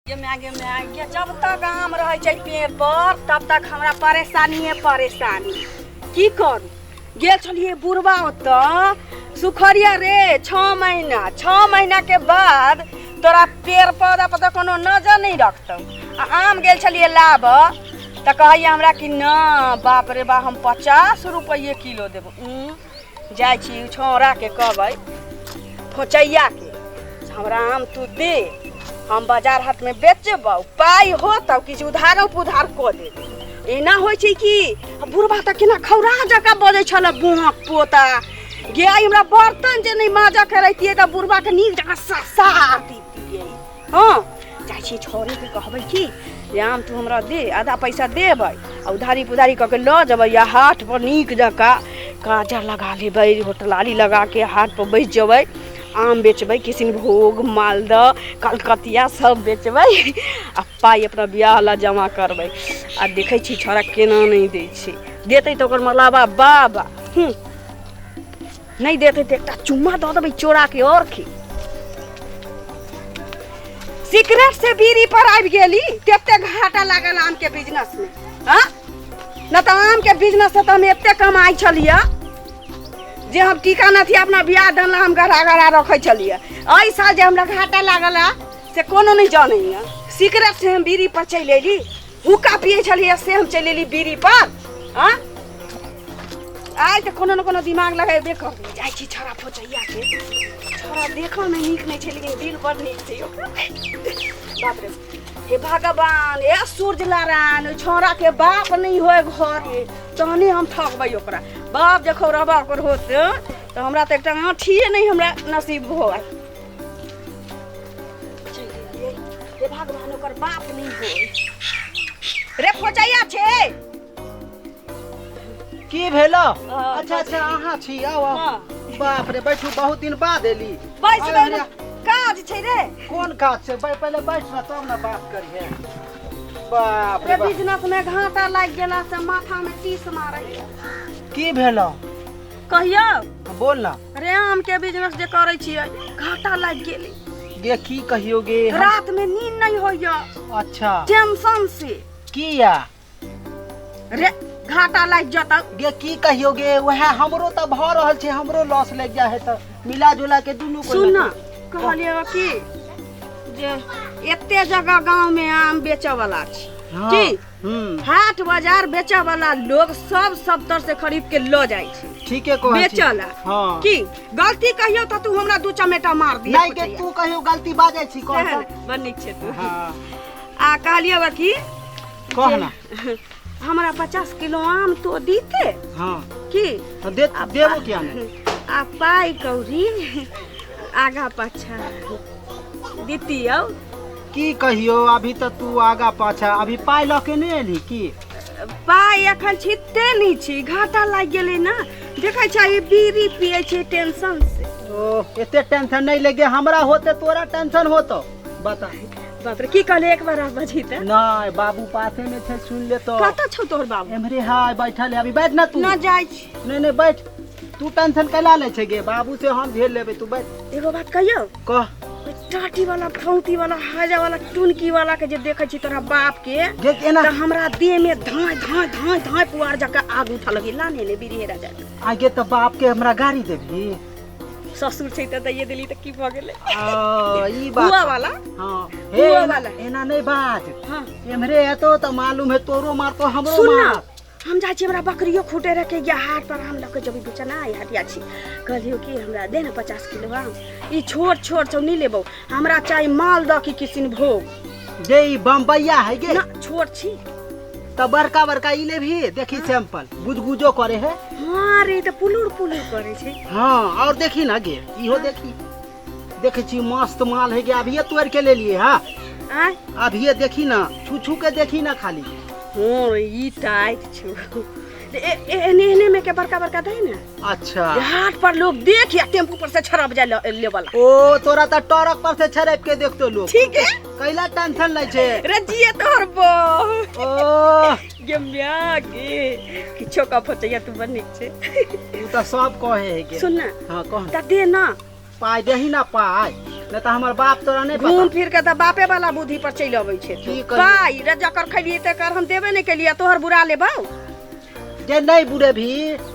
गे माय, गे माय गे, जब तक आम रहै छै पेड़ पर तब तक हमरा परेशानिए परेशानी। की करू, गेल छलियै बुढ़बा ओतऽ सुखरिया रे, 6 महीना, 6 महीना के बाद तोरा पेड़ पौधा पर तऽ कोनो नजर नहि रखतौ। आ आम गेल छलियै लाबऽ तऽ कहैया हमरा कि न बाप रे बा, हम 50 रुपैए किलो देबौ। जाइ छी छौड़ाके कहबै, फोचैयाके, हमरा आम तू दे, हम बाजार हाटमे बेचबौ, पाइ होतौ किछु उधारो पुधार कऽ देबै। एना होइ छै कि बुढ़बा तऽ केना खौरा जकाँ बजै छल। बुहक पोता गे, आइ हमरा बर्तन जे नहि माजऽ के रहितियै तऽ बुढ़बाके नीक जकाँ ससार दितियै। हँ, जाइ छी छौड़ीके कहबै कि जे आम तू हमरा दे, आधा पैसा देबै आ उधारी पुधारी कऽ के लऽ जेबै आ हाट पर नीक जकाँ काजर लगा लेबै, होटलाली लगा के हाट पर बैस जेबै, आम बेचबै, किशनभोग, मालदह, कलकतिया सब बेचबै आ पाइ अपना बियाह लए जमा करबै। आ देखै छी छौड़ा केना नहि दै छै। देतै तऽ ओकर मलाबा बाबा। नहि देतै तऽ एकटा चुम्मा दऽ देबै चोराके। आओर की, सिगरेट से बीड़ी पर आबि गेली। कते घाटा लागल आम के बिजनेस में। हाँ न, तऽ आम के बिजनेस से तऽ हम एते कमाइ छलियै जे हम टीका नथी अपना बियाह दान ला हम गढ़ा गढ़ा रखै छलियै। एहि साल जे हमरा घाटा लागल है से कोनो नहि जानैया। सिगरेट से हम बीड़ी पर चलि अयली, हुक्का पियै छलियै से हम चलि अयली बीड़ी पर। हाँ, आइ तऽ कोनो ने कोनो दिमाग लगेबे करबै। जाइ छी छौड़ा फोचैया के। छौड़ा देखऽमे नीक नहि छै लेकिन दिल बड़ नीक छै ओकरा। बाप रे, हे भगवान, हे सूर्य नारायण, ओहि छौड़ाके बाप नहि होय घरे तहने हम ठकबै ओकरा। बाप जे खौरबा ओकर होत तऽ हमरा तऽ एकटा आँठिए नहि हमरा नसीब होय। हे भगवान, ओकर बाप नहि होय। रे फोचैया छै। की भेल? अच्छा अच्छा, अहाँ छी, आउ आउ। बाप रे, बैठू, बहुत दिन बाद एली। बैस। आउ। गइल। काज छै रे। कोन काज छै? पहिले बैठ ना तब ना बात करिहे। बाप रे रे बाप। बिजनेस में घाटा लागि गेला से माथा में टीस मारैया। की भेल? कहियौ? बोल ना। रे, आम के बिजनेस जे करै छियै, घाटा लागि गेलै। गे, की कहियो गे रात में नींद नहीं होइया टेंशन से। किया? रे, घाटा लागि जतौ। गे, की कहियो गे, वएह हमरो तऽ भऽ रहल छै, हमरो लॉस लागि जाइ है तऽ मिला जुला के दुनू कोइ। सुन न, कहलियै कि जे एते जगह गाँव में आम बेचऽ वाला छै की हाट बाजार बेचऽ वाला लोग सब सब तर से खरीद के लऽ जाइ छै ठीके कहै छी। बेचऽ ला। की गलती कहियो तऽ तू हमरा दू चमेटा मार दिया। नहीं गे, तू कहियो गलती बाजै छी, कह तऽ। बड़ नीक छै तू। आ कहलियै कि कह ना। हमरा 50 किलो आम तो दीते। की? तो दे देबो किया नहीं। आ पाइ कौड़ी आगा पाछा दितियौ। की कहियो, अभी तऽ तू आगा पाछा, अभी पाइ लऽ के नहि एलही की? पाइ एखन छिते नहि छी, घाटा लागि गेलै ने। देखै छै, ई बीड़ी पियै छै टेंशन से। ओ, एते टेंशन नहीं लेगे, हमरा होते तोरा टेंशन होतो, बता। बाप रे, की कहले? एक बार बजी तऽ। नहीं, बाबू पासे में छै, सुन ले तो। कतऽ छौ तोहर बाबू? एम्हरे हाय बैठल है, अभी बैठ ना तू। न जाइ छी। नहीं नहीं, बैठ तू, टेंशन कैला ले छै गे, बाबू से हम झेल लेबै, तू बैठ। एगो बात कहियौ? कह। ओहि टाटी वाला, फौती वाला, हाजा वाला, टुनकी वाला के जे देखै छी तोरा बाप के गे एना तऽ हमरा देह में धाय धाय धाय धाय पुआर जकाँ आग उठऽ लगी। लाने ने बीड़ी हेरा जाय। आगे तऽ बाप के हमरा गाड़ी देबही? ससुर छै तऽ दैये देली तऽ की भऽ गेलै? ओ, ई बात। बुआ वाला। हे। बुआ वाला। एना नहीं बाज। एम्हरे एतो तऽ मालूम है तोरो मारतो, हमरो सुन ना। मार। हम जाइ छी, हमरा बकरियो खूटे रखे गया हाट पर आम लऽ के जबी बेचना आइ हटिया छी। कहलियो कि हमरा दे ना 50 किलो आम, ई छोट छोट छौ, नहीं लेबौ, हमरा चाही मालदह की किशनभोग। जे ई बम्बैया है गे? ना, छोट छी। तऽ बड़का बड़का ई लेबही? देखी सैंपल, गुजगुजो करे है। हाँ रे, तऽ पुलुर पुलुर करे छै। हाँ, और देखी ना गे, इहो देखी, देखै छी मस्त माल है गे, अभिये तोड़ के ले लिए। हाँ। आँय? अभिये देखी ना, छू छू के देखी ना खाली। हाँ रे, ई टाइट छौ। एहने एहने में के बड़का बड़का दै ने जे हाट पर लोग देख या टेम्पू पर से छड़प जाय लेवला। ओ, तोरा तऽ ट्रक पर से छड़प के देखतो लोग। ठीक है। कैला टेंशन लै छै? रे जिए तोहर बो। ओ। गे म्या गे, किछो कह फचैया, तू बड़ नीक छै। तू तऽ सब कहे है गे। सुन ना। हाँ, कह। तऽ दे ना। पाइ देही ना पाइ, नहीं नहि तऽ हमर बाप तोरा नहि पता। घूम फिर के तऽ बापे वाला बुद्धि पर चलि अबै छै। की करियै? पाइ रे जकर खैलियै तकर हम देबे नहि केलियै, तोहर बुरा लेबौ। जे नहीं बुरे भी,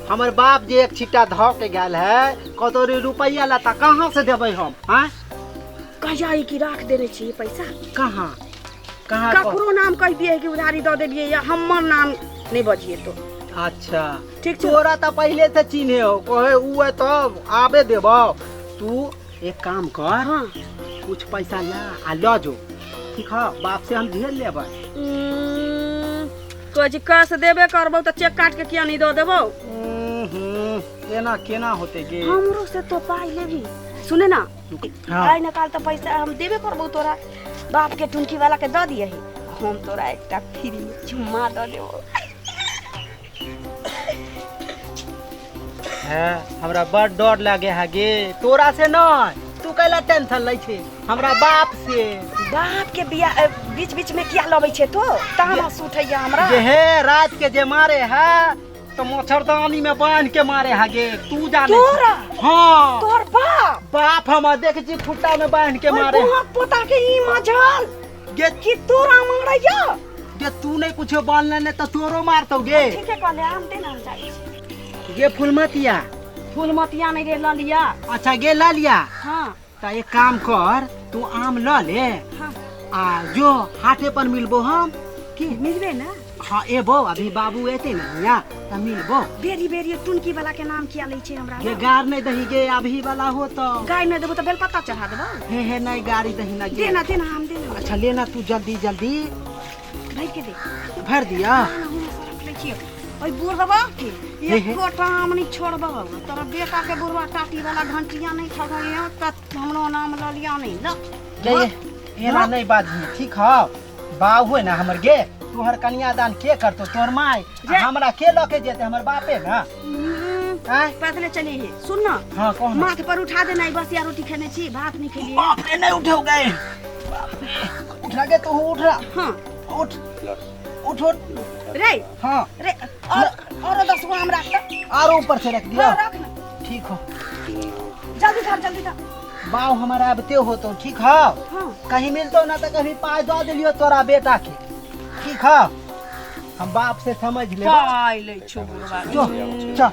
हमर बाप जे एक छिट्टा धऽ के गेल है कतौ रे रुपैया ला, तऽ कहाँ से देबै हम? हाँ, कहिया ई की राख देने छियै पैसा? कहाँ कहाँ कह- ककरो नाम कहि दियै कि उधारी दऽ देलियै, या हमर नाम नहि बजियै तो। अच्छा ठीक छै। तोरा तऽ पहिले से चिन्हे हो, कहे उ है तब आबे देबौ। तू एक काम कर, हाँ, कुछ पैसा ला आ लऽ जो, ठीक है? बाप से हम झेल लेबै। कहै छी कैश देबे करबौ तऽ चेक काट के किया नहि दऽ देबौ? एना केना होते गे? हमरो से तो पाइ लेबही, सुने ना। हाँ। आइ न काल तऽ पैसा हम देबे करबौ तोरा, बाप के टुनकी वाला के दऽ दियही, हम तोरा एकटा फ्री चुम्मा दऽ देबौ। है, हमरा बड़ डर लागे है गे। तोरा से नहीं, तू कैला टेंशन लै छी, हमरा बाप से। बाप के बिया बीच बीच में किया लबै छै तो? तामस उठैया हमरा। जे हे रात के जे मारे है तो मच्छरदानी में बांध के मारे है गे, तू जाने। तोरा? हाँ। तोहर बाप? बाप हमर देख छी खुट्टा में बांध के मारे। ओए पोता के ई मझल गे कि तोरा मारैया? गे तू नहीं कुछो बांध लेने तो तोरो मारतौ गे। ठीक है, कहले आम दे ना, हम जाइ छी। गे फुलमतिया। फूलमतिया नहीं रे, ललिया। अच्छा गे ललिया। हाँ। तो एक काम कर, तू आम ल ले। हाँ। आ जो हाटे पर मिलबो हम की मिलबे ना? हाँ एबो, अभी बाबू एते ना हियाँ त मिलबो। बेरी बेरी टुनकी वाला के नाम किया लै छै हमरा? गे गार नहीं दही गे, अभी वाला हो तो। गाय नहीं देबो त बेलपत्ता चढ़ा देबो। हे हे नहीं गाड़ी दही ना गे। देना देना आम देना। अच्छा लेना तू जल्दी जल्दी। भर के दे। भर दिया। ना, हम रख लै छियै। ओइ बुढ़वा के हे, हे। एकोटा आम नहीं छोड़बो। तोरा बेटा के बुढ़वा टाटी वाला घंटिया नहीं ठगैया त हमरो नाम ल लिया नहीं ल। गे एना नहीं बाजही, ठीक है? बाबू है ना हमर गे, तोहर कन्यादान के करतो? तोहर माय। जे- हमरा के लऽ के जेते? हमर बापे ना। आँय? पैदले चली हे, सुन ना। हाँ कौन? माथ पर उठा देना, ई बसिया रोटी खेने छी, भात नहीं खेलिए। बाप रे, नहीं उठे हो गए। बाप रे, उठ गे तू, उठ रहा। हाँ। उठ उठ उठ। रे। हाँ। रे और 10 गो आम रख त। आरो ऊपर से रख दिया। हाँ, रख ना। ठीक हो। जल्दी धर, जल्दी धर। बाऊ हमारा आबते हो तो ठीक है। हाँ। कहीं मिलतो ना तो कभी पाई दऽ देलियो तोरा बेटा के, ठीक है? हम बाप से समझ ले। पाइ लै छौ बुढ़वा। जो चल।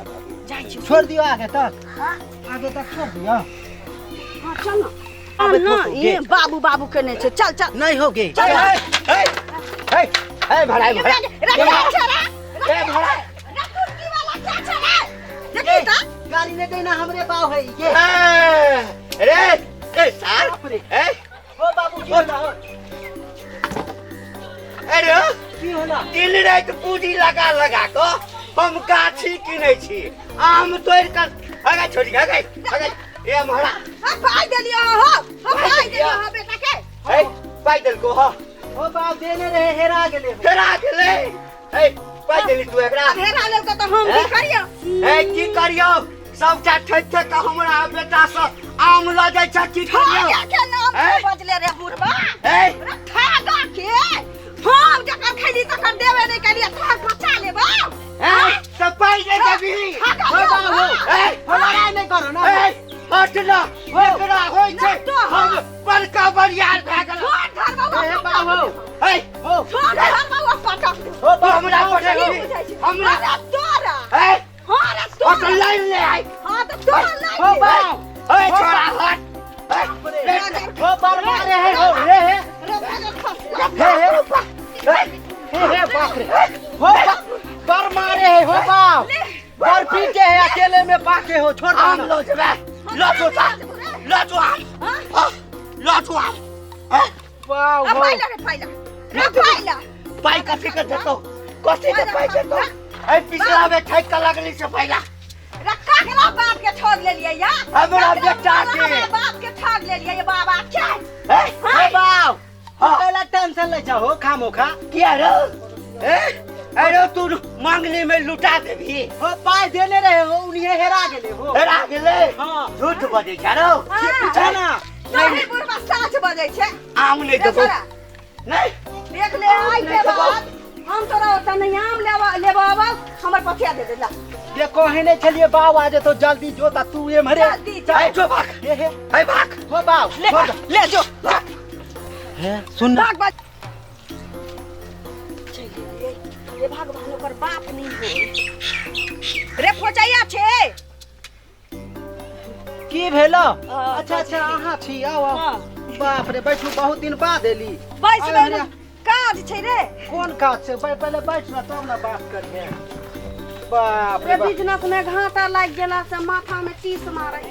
जाइ छी। छोड़ दियो आगे तक। हाँ? आगे तक छोड़ दियो। हाँ चल ना। आबे ना, तो ये गे। बाबू बाबू केने छै, चल चल। नहीं हो गे। चल। ए ए ए भड़ाई भड़ाई। ए भड़ाई। देखी त। गाली नहीं देना हमरे बाप है ये। अरे ए सार। बाप रे। ए ओ बाबू की होला हो? अरे की होला? दिन राति पूंजी लगा लगा क हम गाछी किनै छी, आम तोड़ कर अगे छोड़ी अगे अगे ए मोहरा। हम पाइ देलियो हो, हम पाइ देलियो हो बेटा के। ए पाइ देलको हो? ओ बाप देने रहे, हेरा गेले हो। हेरा गेले। ए पाइ देली तू एकरा? अब हेरा लेलको त हम की करियो? ए की करियो? सबटा ठकि ठकि के हमरा बेटा से आम ल जाइ छ, की करियो? ठगा के नाम ए? बजले रे बुढ़बा। ए ठगा के हम जकर खैली तकर देबे नहीं करियो, तोहर बचा लेबो। ए त पाइ दे देबी। ठगा हो बाबू। ए हो लड़ाई नहीं करो ना। ए हट ना, एकरा होइ छै हम बड़का बरियार भए गेल। छोड़ धर बाबा। ए बाबू। ए हो। छोड़ धर बाबा, पटक दे। हो बाबू। हमरा पटक हमरा। अरे तोरा। ए हाँ रे हट तोरा। लाइन ले आई। हाँ तो तोरा लाइन हो ले। बाबू। ए छोड़ा हट। ए हो बार मारे है हो रे हे। हे हे हे हे बाप रे। हो बार मारे है हो बाप। बार पीटे है अकेले में पाके हो, छोड़ आम दो। लो जेबे लो जो ता लो जो आम। हाँ लो जो आम। ए बाप अब हो। पाइला रे पाइला रे पाइला। पाइ कथी के देतौ? कथी के पाइ देतौ? ए पिछला में ठकि के लगली से पहिला। रे ककरा बाप के ठग लेलियै या? हमरा बेटा के। हमरा बाप के ठग लेलियै ये बाबा के। ए हे बाप। हाँ। पहला टेंशन ले जाओ खामोखा। किया रो? ए अरे तू मांगली में लुटा देबी। हो पाई देने रहे हो, उन्हें हेरा गेले हो। हेरा गेले। हाँ। झूठ बजै छै रौ। हाँ। ना। तोहरे बुढ़बा साँच बजै छै। आम नहि रे देबौ। छोरा, नहीं देख ले, आइ के बाद हम तोरा ओतऽ नहि आम लेबऽ लेबऽ अबौ, हमर पथिया दे दे ला। ये कहे नहीं छलिए बाऊ आ जेतो जल्दी जो ता तू एम्हरे जल्दी चल। हे जो भाग हे हे हे भाग हो बाऊ ले हो जा। ले जो हे सुन ना भाग भाग चलि गेलियै। हे भगवान ओकर बाप नहीं हो रे फोचैया छे की भेलो हाँ, अच्छा अच्छा अहाँ छी आओ आओ हाँ। बाप रे बैठू बहुत दिन बाद एली बैस आउ गइल। एम्हरे। काज छै रे कोन काज छै पहिले बैठ ना तब ना बात करिहे बाप रे रे बाप बिजनेस में घाटा लागि गेला से माथा में टीस मारै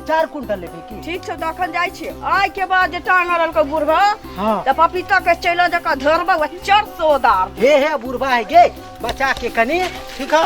4 कुंटल लेबै की ठीक छौ तऽ अखन जाइ छी आइ के बाद जे टांग अड़लको बुढ़बा हाँ। तऽ पपीता के चलो जका धरबा चर सोदार हे हे बुढ़बा है गे बचा के कनी ठीक हो